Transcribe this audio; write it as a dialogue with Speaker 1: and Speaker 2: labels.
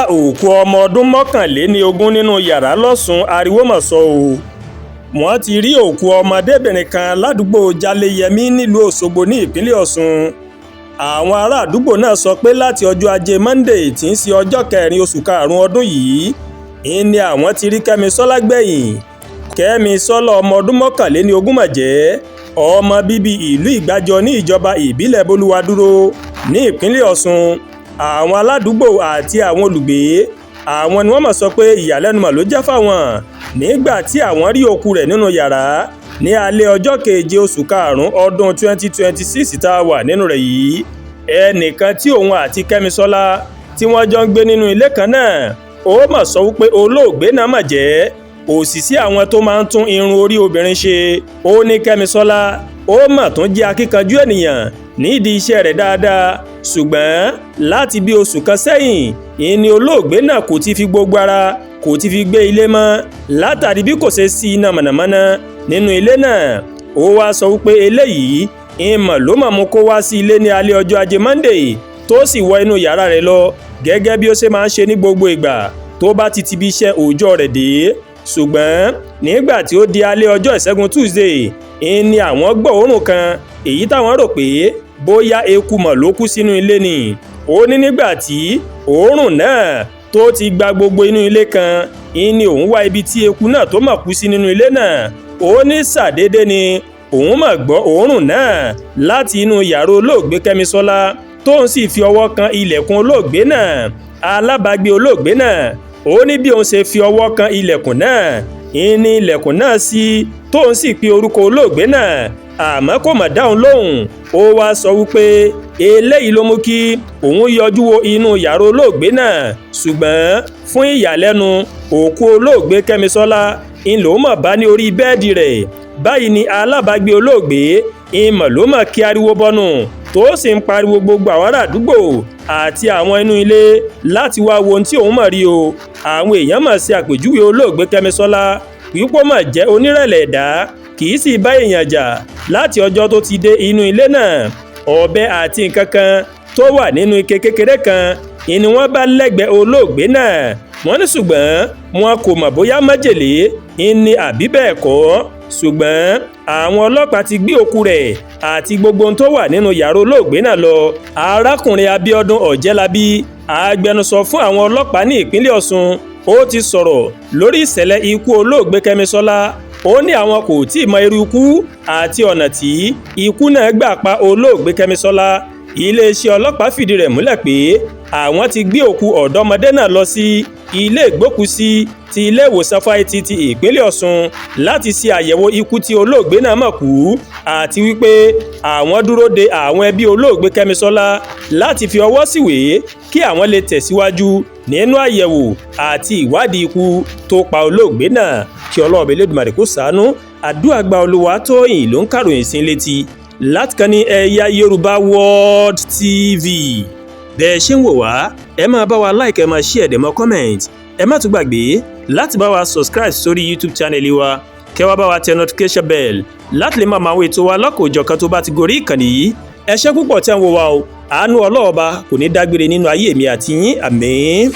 Speaker 1: Òkú ọmọ ọdún 21 nínú yàrá lọ́sùn, ariwo mà sọ o. Wọ́n ti rí òkú ọmọdébìnrin kan ládùúgbò Jaleyẹmí nílùú Ọ̀ṣọ́gbó ní ìpínlẹ̀ Ọ̀ṣun. Àwọn ará àdúgbò náà sọ pé láti ọjọ́ Ajé Monde, tí ń ṣe ọjọ́ 4 oṣù karùn-ún ọdún yìí, ni àwọn ti rí Kẹ́misọ́lá gbẹ̀yìn. Kẹ́misọ́lá, ọmọ ọdún 21 mà jẹ́, ọmọ bíbí ìlú Ìgbàjọ ní ìjọba ìbílẹ̀ Bolúwadúró ní ìpínlẹ̀ Ọ̀ṣun. Àwọn aládùúgbò àti àwọn olùgbé, àwọn ni wọ́n mọ̀ sọ pé ìyàlẹ́nu mà ló jẹ́ fáwọn nígbà tí àwọn rí òkú rẹ̀ nínú yàrá ní alẹ́ ọjọ́ 7 oṣù karùn-ún ọdún 2026 tá a wà nínú rẹ̀ yìí. Ẹnìkan tí òun àti Kẹ́misọ́lá tí wọ́n jọ ń gbé nínú ilé kan náà, ó mà sọ wípé olóògbé náà mà jẹ́ òṣìṣẹ́ àwọn tó máa ń tún irun orí obìnrin ṣe. Ó ní Kẹ́misọ́lá ó mà tún jẹ́ akíkanjú ènìyàn nídìí iṣẹ́ rẹ̀ dáadáa, ṣùgbọ́n láti bí oṣù kan sẹ́yìn ìní olóògbé náà kò ti fi gbogbo ara kò ti fi gbé ilé mọ́, látàrí bí kò ṣe sí iná mọ̀nàmọ́ná nínú ilé náà. Ó wá sọ wípé eléyìí ìmọ̀ ló mọ̀ mú kó wá sí ilé ní alẹ́ ọjọ́ Ajé Monday, tó sì wọ inú yàrá rẹ̀ lọ gẹ́gẹ́ bí ó ṣe máa ń ṣe ní gbogbo ìgbà tó bá ti ti bí iṣẹ́ òòjọ́ rẹ̀ dé. Ṣùgbọ́n nígbà tí ó di alẹ́ ọjọ́ Ìṣẹ́gun Tuesday, ní àwọn gbọ́ òórùn kan, èyí táwọn rò pé bóyá eku mọ̀ ló kú sínú ilé ni. Ó ní nígbà tí òórùn náà tó ti gba gbogbo inú ilé kan, ní òun wá ibi tí eku náà tó mọ̀ kú sí nínú ilé náà. Ó ní ṣàdédé ni òun mọ̀ gbọ́ òórùn náà láti inú yàrá olóògbé Kẹ́misọ́lá, tóun sì fi ọwọ́ kan ilẹ̀kùn olóògbé náà. Alábàágbé olóògbé náà, ó ní bí òun ṣe fi ọwọ́ kan ilẹ̀kùn náà, ìní ilẹ̀kùn náà sí, tóun sì pe orúkọ olóògbé náà, àmọ́ kò mọ̀ dáhùn lóhùn. Ó wá sọ wípé eléyìí ló mú kí òun yọjú wo inú yàrá olóògbé náà, ṣùgbọ́n fún ìyàlẹ́nu, òkú olóògbé Kẹ́misọ́lá ń lòún mọ̀ bá ní orí bẹ́ẹ̀dì rẹ̀. Báyìí ni alábàágbé olóògbé ìmọ̀ ló mọ̀ kí ariwo bọ́nù, tó sì ń pariwo gbogbo àwọn ará àdúgbò àti àwọn inú ilé láti wá wo ohun tí òun mọ̀ rí o. Àwọn èèyàn mọ̀ sí àpèjúwe olóògbé Kẹ́misọ́lá wípé ó mọ̀ jẹ́ onírẹ̀lẹ̀ ẹ̀dá, kì í sì bá èèyàn jà láti ọjọ́ tó ti dé inú ilé náà. Ọ̀bẹ àti nǹkan kan tó wà nínú ike kékeré kan ìní wọ́n bá lẹ́gbẹ̀ẹ́ olóògbé náà. Wọ́n ní ṣùgbọ́n wọn kò mọ̀ bóyá májèlé ìní àbí bẹ́ẹ̀ kọ́. Ṣùgbọ́n àwọn ọlọ́pàá ti gbé òkú rẹ̀ àti gbogbo ohun tó wà nínú yàrá olóògbé náà lọ. Arákùnrin Abíọ́dún Ọ̀jẹ́lábí, agbẹnusọ fún àwọn ọlọ́pàá ní ìpínlẹ̀ Ọ̀ṣun, ó ti sọ̀rọ̀ lórí ìṣẹ̀lẹ̀ ikú olóògbé Kẹ́misọ́lá. Ó ní àwọn kò tí ì mọ irú ikú àti ọ̀nà tí ikú náà gbà pa olóògbé Kẹ́misọ́lá. Iléeṣẹ́ ọlọ́pàá fìdí rẹ̀ múlẹ̀ pé àwọn ti gbé òkú ọ̀dọ́mọdé náà lọ sí ilé ìgbókùúsí ti ilé ìwòsàn fáìtì ti ìpínlẹ̀ Ọ̀ṣun láti ṣe àyẹ̀wò ikú tí olóògbé náà mọ̀ kú, àti wípé àwọn dúró de àwọn ẹbí olóògbé Kẹ́misọ́lá láti fi ọwọ́ síwèé kí àwọn lè tẹ̀síwájú nínú àyẹ̀wò àti ìwádìí ikú tó pa olóògbé náà. Kí Ọlọ́run Elédùmarè kó ṣàánú. Àdúrà gba. Olúwatóyìn ló ń kàròyìn sí létí láti kan ní Ẹ̀yà Yorùbá World TV. Bẹ́ẹ̀ ṣe ń wò wá, ẹ máa bá wa like, ẹ máa share, dẹ̀ mọ́ comment. Ẹ má tún gbàgbé láti bá wa subscribe sórí YouTube channel wa, kẹ́ wá bá wa tẹ notification bell láti lè máa mọ àwọn ètò wa lọ́kọ̀ọ́jọ̀kan tó bá ti gorí ìkànnì yìí. Ẹ ṣé púpọ̀ tẹ́ ń wò wá o. Àánú Ọlọ́ọ̀ba kò ní dágbére nínú ayé mi àti yín. Àmín.